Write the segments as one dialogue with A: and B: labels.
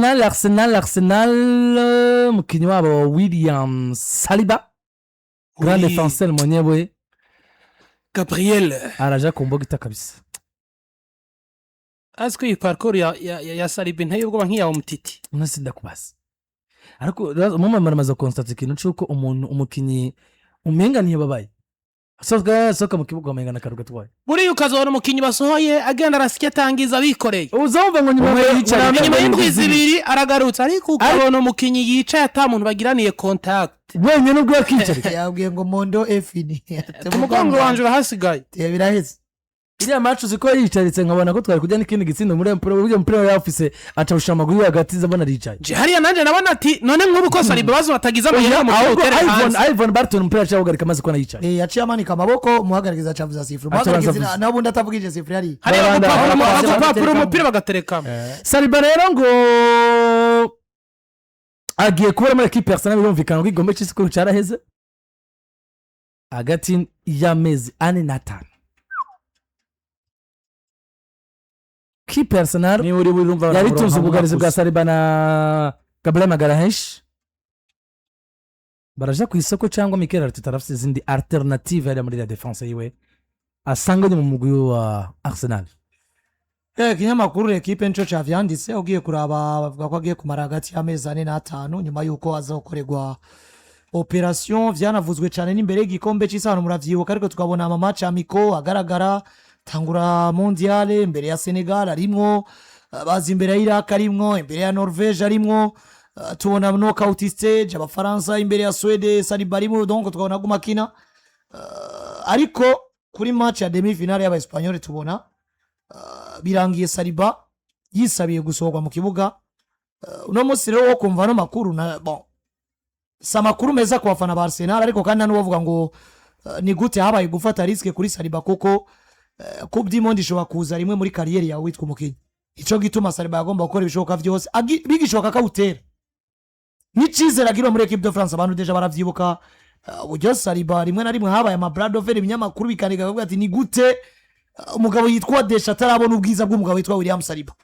A: Arsenal, Arsenal, Arsenal, umukinnyi wabo William Saliba, grand
B: Oui.
A: défenseur mwenyewe.
B: Gabriel.
A: Araja ku mbogita kabisa.
B: Azi ko iyi parcours ya Saliba inteye ubwoba nk'iya Umtiti.
A: None ndakubaza, ariko mama maramaze constater ikintu c'uko umuntu, umukinnyi umenga ntiyababaye, asohoka, asohoka mu kibuga wamenga n'akaru gatwaye.
B: Buriya ukazabona umukinnyi basohoye agenda arasya, atangiza abikoreye.
A: Uzumva ngo nyuma
C: Umwe yicaye.
B: Inyuma y'indwi 2 aragarutse, ariko ukabona umukinnyi yicaye ata muntu bagiraniye contact.
A: Wenyine ubwo yakicarika.
D: Yabwiye ngo mon dos est fini.
B: Umugongo wanje urahasigaye.
D: Biraheze.
A: Iriya match uzi ko yicaritse, nkabona ko twari kujya n'ikindi gitsindo muri mpira, burya mupira yari afise acawusha amaguru yo hagati, zabona aricaye.
B: Je hariya nanje nabona ati none nk'ubu ko Saliba bazo batagize amayeri mu
A: Ahubwo
B: utere
A: Ivan
B: hanze.
A: Ivan Barton umupira yaciye awugarika amaze kubona yicaye.
D: Yaciye amanika amaboko, umuhagarariza acavuza sifuri.
A: Aca abanza
D: Umuhagarariza
A: avuza.
D: nawe ubundi atavugije sifuri hariya.
B: Hariya
A: Barabanda-
B: bagupapuro umupira bagaterekamo.
A: Saliba rero ngo agiye kubura muri ekipe Arsenal, birumvikana ko igikombe cy'isi ko cyaraheze, hagati y'amezi 4 n'atanu kipe Arsenal
C: Niba uri burumva.
A: Yari itunze ubwugarizi bwa Saliba na Gabriel Magalhaes. Baraja ku isoko cyangwa Mikel Arteta arafite izindi alternative hariya muri la défense yiwe asanganye mu mugwi wa Arsenal?
D: Ikinyamakuru L'Equipe nico cavyanditse. Ugiye kuraba bavuga ko agiye kumara hagati y'amezi 4 n'atanu nyuma y'uko aza gukorerwa opération. Vyanavuzwe cane n'imbere y'igikombe c'isi, abantu muravyibuka, ariko tukabona ama match amicaux agaragara tangura mondial, imbere ya Senegal arimwo, baza imbere ya Iraq arimwo, imbere ya Norvege arimwo, tubona knockout stage Abafaransa imbere ya Swede Saliba arimwo, donc tukabona aguma akina. Ariko kuri match ya demi finale y'aba Espanyol tubona birangiye Saliba yisabiye gusohorwa mu kibuga. Uno munsi rero wo kumva ano makuru na bon, si amakuru meza ku bafana ba Arsenal, ariko kandi n'uwavuga ngo ni gute habaye gufata risque kuri Saliba, kuko Coupe du Monde ishobora kuza rimwe muri carrière yawe witwa umukinnyi. Ico gituma Saliba yagomba gukora ibishoboka vyose bigishoboka akawutera n'icizere agira muri équipe de France. Abantu déjà baravyibuka uburyo Saliba rimwe na rimwe habaye ama bras de fer, ibinyamakuru bikandika bakavuga ati ni gute umugabo yitwa Deschamps atarabona ubwiza bw'umugabo witwa William Saliba.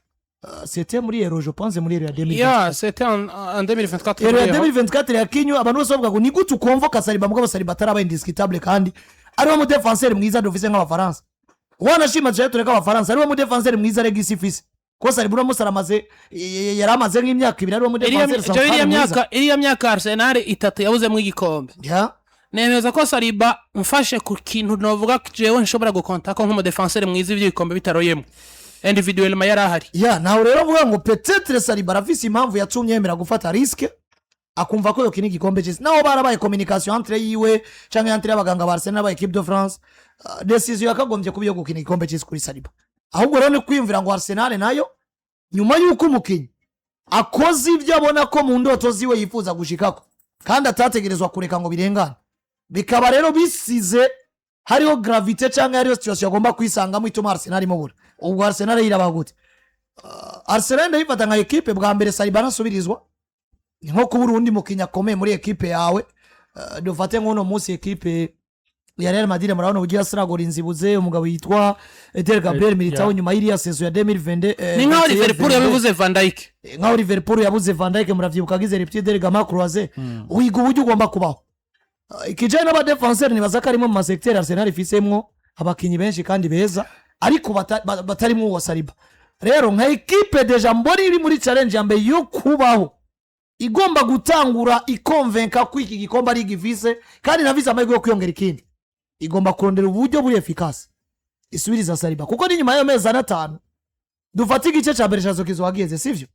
D: C'était muri Euro, je pense, muri Euro ya 2024.
B: Ya, c'était en 2024.
D: Euro ya 2024 yakinywe, abantu bose bavuga ngo ni gute ukonvoka Saliba mugabo Saliba ataraba indiscutable kandi ariwe mudéfenseur mwiza dufise nk'Abafaransa? Wanashima tujaye tureka Abafaransa, ariwe mudéfenseur mwiza regisi ifise, ko Saliba uno munsi aramaze, yari amaze nk'imyaka 2 ariwe mudéfenseur
B: Iriya
D: central mwiza.
B: Myaka, iriya myaka Arsenal itatu yabuzemo igikombe, nemeza ko Saliba mfashe ku kintu novuga ko jewe nshobora gukonta ko nk'umudéfenseur mwiza ibyo bikombe bitaroyemo individuellement yari ahari.
D: Ya, nawe rero uvuga ngo peut-être Saliba arafise impamvu yatumye yemera gufata risque, akumva ko yokina igikombe cy'isi, naho barabaye communication entre yiwe canke entre y'abaganga ba Arsenal n'aba équipe de France. Décision yakagombye kuba iyo gukina igikombe cy'isi kuri Saliba. Ahubwo rero ni kwiyumvira ngo Arsenal nayo nyuma y'uko umukinnyi akoze ibyo abona ko mu ndoto ziwe yifuza gushikako kandi atategerezwa kureka ngo birengane, bikaba rero bisize hariho gravité cyangwa hariho situation agomba kwisangamo ituma Arsenal imubura. Ubwo Arsenal yiraba gute? Arsenal ndayifata nka ekipe bwa mbere Saliba anasubirizwa ni nko kubura uwundi mukinnyi akomeye muri ekipe yawe. Dufate nk'uno munsi ekipe ya Real Madrid, murabona uburyo yasiragura inzibuze umugabo yitwa Eder Gabriel Militao nyuma y'iriya saison ya 2022.
B: Ni nkaho
D: 21,
B: Liverpool
D: 22.
B: yabivuze Van Dijk.
D: Nkaho Liverpool yabuze Van Dijk, muravyibuka agize rupture de ligament croisé. Wiga uburyo ugomba kubaho. Ikijanye n'abadéfenseur, nibaza ko arimo mu masecteur Arsenal ifisemwo abakinyi benshi kandi beza, ariko batarimwo uwo Saliba. Rero nka ekipe déjà mbona iri muri challenge ya mbere yo kubaho, igomba gutangura ikonvenka ko iki gikombe ari igifise kandi nafise amahirwe yo kwiyongera ikindi, igomba kurondera uburyo buri efficace isubiriza Saliba, kuko ni nyuma y'ayo mezi 4 5 dufate igice cya mbere cya saison wageze, sivyo?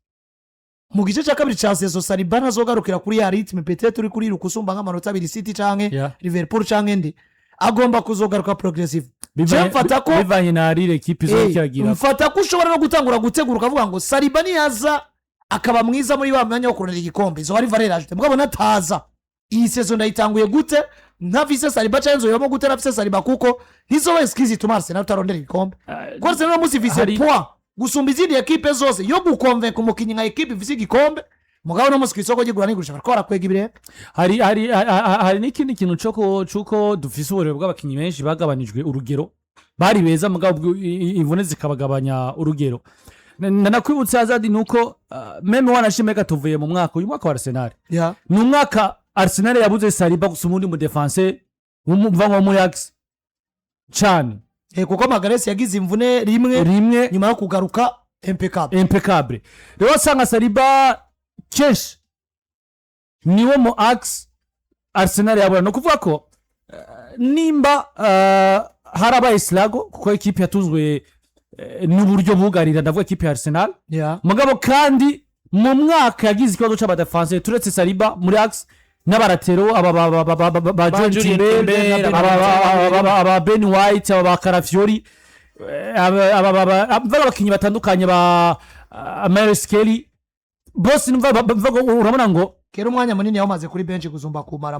D: Mu gice cya kabiri cya saison Saliba ntazogarukira kuri ya rythme, peut-être uri kuriruka usumba nk'amanota 2 City canke Liverpool canke ndi, agomba kuzogaruka progressive. Je mfata ko
C: Bivanye na rire ekipe izokiragira.
D: Mfata ko ushobora no gutangura gutegura ukavuga ngo Saliba niyaza akaba mwiza muri wa mwanya wo kurondera igikombe, izo ari valeur ajoutée, mugabo nataza iyi saison ndayitanguye gute ntafise Saliba, canke nzoyibamo gute ntafise Saliba? Kuko ntizoba excuse ituma Arsenal utarondera igikombe, kuko Arsenal uno munsi ifise poids gusumba izindi ekipe zose yo gukonvenka umukinnyi nka ekipe ifise igikombe. Mugabo uno munsi ku isoko ry'igura n'igurisha bariko barakwega ibirenge.
C: Hari n'ikindi kintu c'uko dufise uburero bw'abakinnyi benshi bagabanijwe urugero, bari beza mugabo imvune zikabagabanya urugero. Nakwibutsa Hazard nuko même wanashimeka tuvuye mu mwaka, uyu mwaka wa Arsenal ni umwaka Arsenal yabuze Saliba gusa umundi mu défense wumva nko muri axe cyane.
D: Kuko Magalhaes yagize imvune rimwe,
C: rimwe,
D: nyuma yo kugaruka impeccable.
C: Impeccable. Rero usanga Saliba kenshi niwo mu axe Arsenal yabura. Ni ukuvuga ko nimba harabaye struggle, kuko ekipe yatuzwe n'uburyo bugarira, ndavuga ekipe ya Arsenal, mugabo kandi mu mwaka yagize ikibazo c'abadéfenseurs, turetse Saliba muri axe n'abalatéraux aba ba John
B: Julian
C: Timber,
B: Timber,
C: aba Ben White, aba ba Calafiori, aba abakinnyi batandukanye ba Myles Skelly bose, numva urabona ngo
D: Kera umwanya munini yawumaze kuri bench gusumba kumara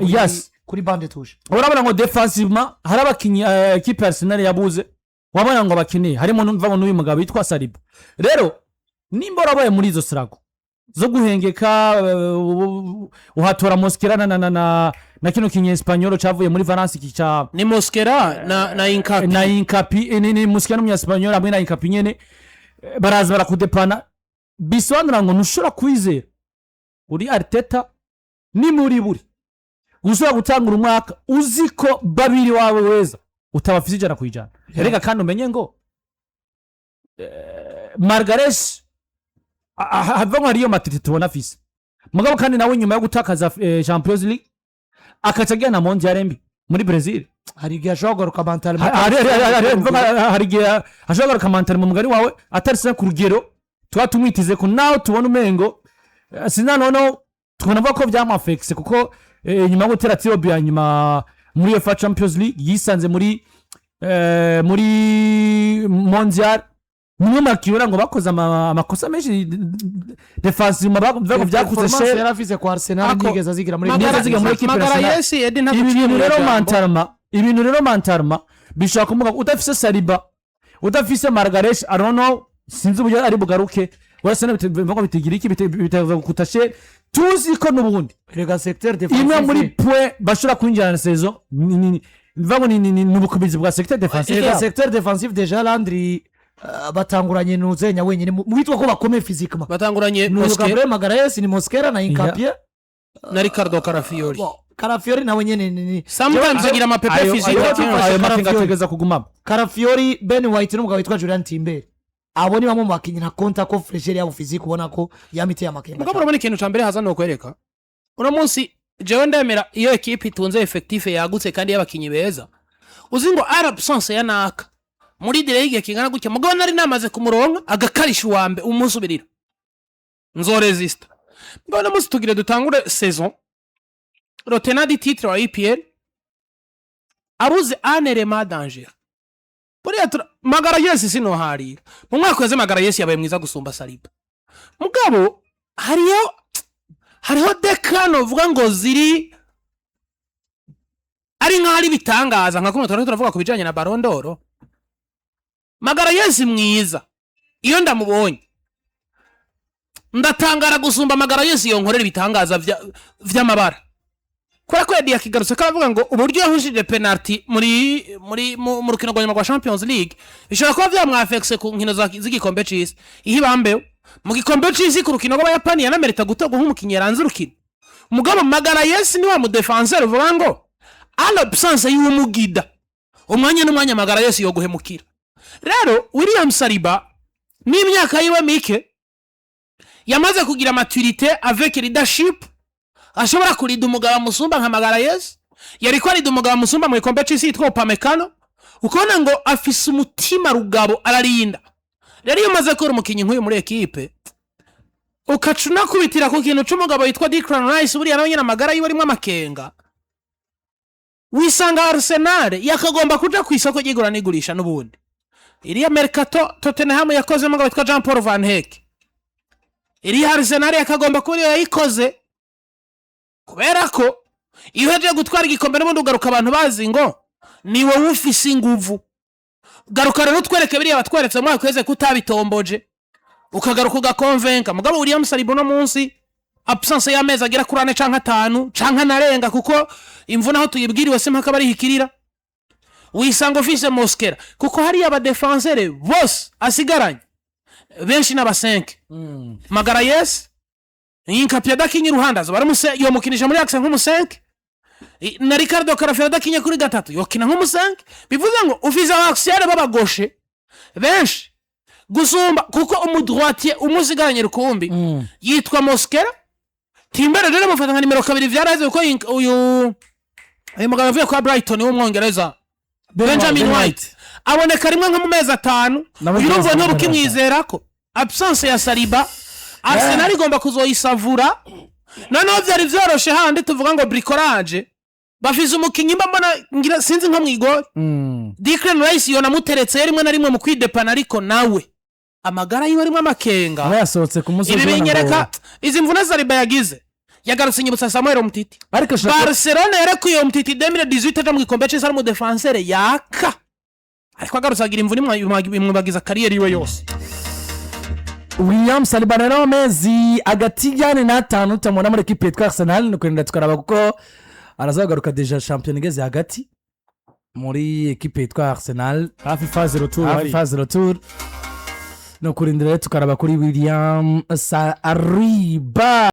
D: kuri banc de touche.
C: Urabona ngo défensivement hari abakinnyi ekipe ya Arsenal yabuze, wabona ngo bakeneye, harimo numva ngo n'uyu mugabo witwa Saliba. Rero nimba warabaye muri izo struggle zo guhengeka, uhatora Mosquera na kino kinyespanyolo cavuye muri Valence iki ca
B: Ni Mosquera na Hincapié.
C: Na Hincapié, ni Mosquera n'umunyespanyolo hamwe na Hincapié nyene, baraza barakudepana. Bisobanura ngo ntushobora kwizera uri Arteta ni muri buri gushobora gutangura umwaka uzi ko babiri wawe weza utabafise 100%. Reka kandi umenye ngo Magalhaes hava ngo hariyo maturité tubona afise, mugabo kandi nawe nyuma yo gutakaza Champions League akaca agenda na Mondial mbi muri Brazil,
D: Hari igihe ashobora kugaruka mental.
C: Hari igihe ashobora kugaruka mental mu mugari wawe atari se ku rugero tuba tumwitize ko nawe tubona umengo sina noneho tunavuga ko byamwafekise, kuko nyuma yo gutera tirs au but ya nyuma muri UEFA Champions League yisanze muri Mondial, nimwe makiyora ngo bakoze amakosa menshi défense ngo byakuze
D: Performance
C: cher.
D: Yari afise kwa Arsenal ntiyigeze azigira muri
C: Ntiyigeze azigira muri équipe
B: Magara
C: nationale.
B: Yesi Edi
C: Ibi bintu rero
B: ijambo.
C: Mentalement, ibintu rero mentalement bishobora kumuga udafise Saliba, udafise Magalhaes. I don't know, sinzi uburyo ari bugaruke urasa ngo bitigira iki bitaza gukuta cher. Tuzi ko n'ubundi
D: Rega secteur
C: imwe muri
D: défensif
C: point bashobora kwinjirana na saison ni mvuga ngo ni ubukomezi bwa secteur défensif
D: Rega
C: yabo.
D: Secteur défensif déjà Landry, batanguranye nuzenya wenyine mu bitwa ko bakomeye physiquement.
B: Batanguranye
D: Ni
B: Mosquera
D: Gabriel Magalhaes, ni Mosquera na Hincapié
B: na Riccardo Calafiori.
D: Bon, Calafiori nawe nyene ni
B: Sometimes agira amapépins physiques akenshi.
C: Ayo makenga ategereza kugumamo.
D: Calafiori, Ben White n'umugabo witwa Julian Timber, abo ni bamwe mu bakinnyi nta konta ko fraîcheur yabo physique ubona ko yamiteye amakenga.
B: Mugabo urabona ikintu ca mbere haza ni ukwereka uno munsi jewe ndemera iyo ekipe itunze effectif yagutse kandi y'abakinnyi beza, uzi ngo ari absence ya naka muri durée y'igihe kingana gutya, mugabo nari namaze kumuronka agakarisha uwambe umusubirira nzoresista. Mugabo uno munsi tugire dutangure saison, le tenant du titre wa EPL abuze un élément danger. Buriya Magalhaes sinoharira, mu mwaka weze Magalhaes yabaye mwiza gusumba Saliba, mugabo hariho dekano uvuga ngo ziri ari nk'aho ari ibitangaza, nka kumwe turiko turavuga ku bijanye na Ballon d'Or. Magalhaes mwiza, iyo ndamubonye ndatangara gusumba Magalhaes yonkorera ibitangaza vy'amabara, kubera ko yagiye akigarutse ko aravuga ngo uburyo yahushije penalty muri mu rukino rwa nyuma rwa Champions League bishobora kuba byamwafekise ku nkino z'igikombe c'isi. Iyo ibambewe mu gikombe c'isi ku rukino rw'Abayapani yanamerita gutorwa nk'umukinnyi yaranze urukino. Mugabo Magalhaes ni wa mudéfenseur uvuga ngo à l'absence y'uwumugida umwanya n'umwanya Magalhaes yo guhemukira. Rero William Saliba n'imyaka yiwe mike yamaze kugira maturité avec leadership, ashobora kurida umugabo musumba nka Magalhaes yariko arida umugabo musumba mu gikombe c'isi yitwa Upamecano, ukabona ngo afise umutima rugabo, ararinda. Rero iyo umaze kubura umukinnyi nk'uyu muri ekipe, ukaca unakubitira ku kintu c'umugabo witwa Declan Rice, buriya nawe nyine amagara yiwe arimwo amakenga, wisanga Arsenal yakagomba kuja ku isoko ry'igura n'igurisha. N'ubundi iriya mercato Tottenham yakoze umugabo witwa Jean Paul Van Hecke, iriya Arsenal yakagomba kuba ariyo yayikoze, kubera ko iyo uhejeje gutwara igikombe n'ubundi ugaruka abantu bazi ngo ni wowe ufise inguvu. Garuka rero utwereke biriya batweretse mu mwaka uheze ko utabitomboje, ukagaruka ugakonvenka. Mugabo William Saliba uno munsi absence y'amezi agera kuri 4 canke 5 canke anarenga, kuko imvune aho tuyibwiriwe si mpaka barihikirira, wisanga ufise Mosquera, kuko hariya abadéfenseurs bose asigaranye. Benshi n'aba 5. Magalhães, Hincapié adakinye iruhande, azoba ari yomukinisha muri axe nk'umu 5, na Riccardo Calafiori adakinye kuri gatatu yokina nk'umu 5. Bivuze ngo ufise aba axial b'aba gauche benshi gusumba, kuko umu droitier umusigaranye rukumbi yitwa Mosquera. Timber rero mufata nka nimero 2, vyaraheze, kuko uyu mugabo avuye kwa Brighton w'Umwongereza, Benjamin
A: Ben.
B: White, aboneka rimwe nko mu mezi 5.
A: Nawe
B: Uyu urumva
A: Benjamin
B: ntuba ukimwizera ko absence ya Saliba Arsenal igomba kuzoyisavura. Noneho vyari vyoroshe handi tuvuga ngo bricolage, bafise umukinyi mba mbona ngira sinzi nko mw'igori, Declan Rice, yonamuteretse rimwe na rimwe mu kwidepana, ariko nawe amagara yiwe arimwo amakenga.
A: Aba yasohotse ku munsi
B: Ibi
A: w'ejo
B: binyereka izi mvune Saliba yagize, yagarutse inyibutsa Samuel Umtiti.
A: Ariko ashobora
B: Barcelona yarekuye Umtiti 2018 aja mu gikombe c'isi ari umu défenseur yaka, ariko agarutse agira imvune imwibagiza carrière yiwe yose.
A: William Saliba rero, amezi hagati y'4 n'atanu utamubona muri ekipe yitwa Arsenal. Ni ukurinda tukaraba, kuko arazagaruka déjà shampiyona igeze hagati muri ekipe yitwa Arsenal.
C: Hafi phase retour.
A: Hafi
C: hari.
A: Phase retour. Ni ukurindira rero tukaraba kuri William Saliba.